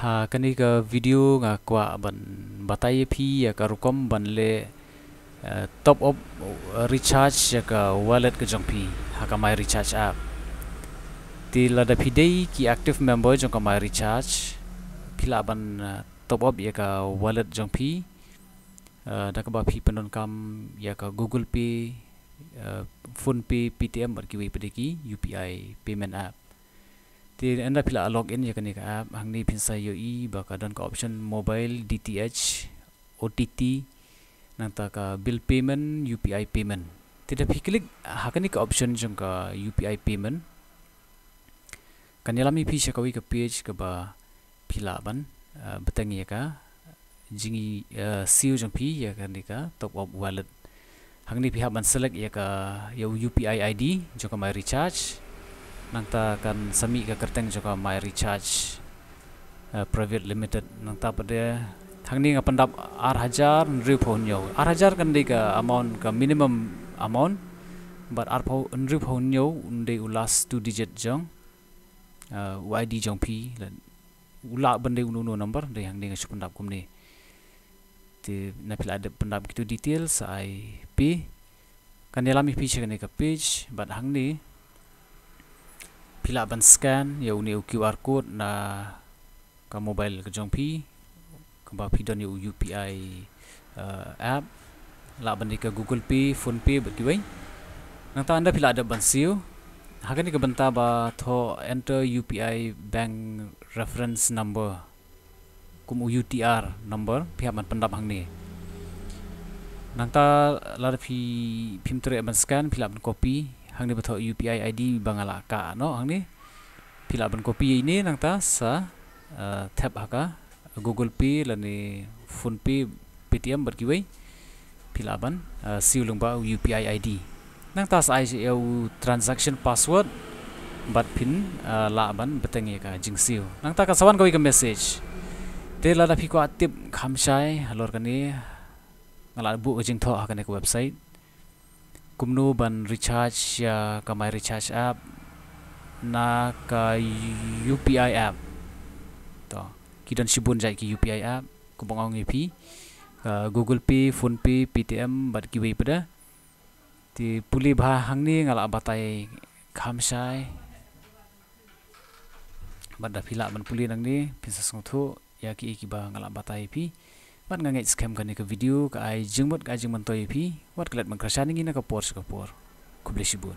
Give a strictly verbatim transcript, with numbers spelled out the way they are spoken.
Ha kane ka video nga kwah ban batai ïa phi ïa ka rukom ban leh, eh, top up, eh, recharge ïa ka wallet ka jong phi ha ka My Recharge app. Te lada phi dei ki active member jong ka My Recharge, phi lah ban, eh, top up ïa ka wallet jong phi, eh, da kaba phi pyndonkam ïa ka Google Pay, eh, PhonePe, Paytm bad kiwei pat de ki U P I payment app. Te ynda phi la log in ïa kane ka app, hangne phin sa ïohi ba ka don ka option mobile, D T H, O T T, nangta ka bill payment, U P I payment. Te da phi click ha kane ka option jong ka U P I payment, kan ïalam ïa phi sha kawei ka page kaba phi lah ban, eh, bteng ïa ka jing, eh, siew jong phi ïa kane ka top up wallet. Hangne phi hap ban select ïa ka, ïa u U P I I D jong ka My Recharge. Nangta kan sa mih ka kyrteng jong ka My Recharge, eh, Private Limited. Nangta pat de hangne nga pyndap ar hajar hynriewphew hynñiew. Ar hajar kan dei ka amount, ka minimum amount. Bad arphew, hynriewphew hynñiew un dei u last two digit jong, eh, u I D jong phi. Lane u lah ban dei uno uno number, dei hangne nga shu pyndap kumne. Te ynda phi la dep pyndap kito details, sa ai pay. Kan ïalam ïa phi sha kane ka page, bad hangne phi lah ban scan ïa une u Q R code na ka mobile ka jong phi, kaba phi don ïa u U P I, eh, app, lah ban dei ka Google Pay, PhonePe bad kiwei. Nangta ynda phi la dep ban siew, ha kane ka bynta ba thoh enter U P I bank reference number, kum u U T R number, phi hap ban pyndap hangne. Nangta lada phi, phim treh ban scan, phi lah ban copy hangne ba thoh U P I I D ba nga la kah noh hangne. Phi lah ban copy ïa ine, nangta sa, eh, tap ha ka Google Pay lane PhonePe, Paytm bad kiwei. Phi lah ban, eh, siew lyngba u U P I I D. Nangta sa ai ïa u transaction password bad phin, eh, lah ban bteng ïa ka jingsiew. Nangta kan sa wan kawei ka message. Te lada phi kwah tip kham shai halor kane, nga la buh ka jingthoh ha kane ka website. Kumno ban recharge ïa ka My Recharge app na ka U P I app. To, ki don shibun jait ki U P I app, kumba nga ong ïa phi, ka Google Pay, PhonePe, Paytm bad kiwei pat de. Te pule bha hangne, nga la batai kham shai. Bad da phi lah ban pule nangne, phin sa sngewthuh ïa kiei kiba nga la batai ïa phi. Bad nga ngeit skhem kane ka video ka ai jingmut, ka ai jingmyntoi ïa phi. Wat klet ban kyrshan ïa ngi na ka por sha ka por. Khublei shibun.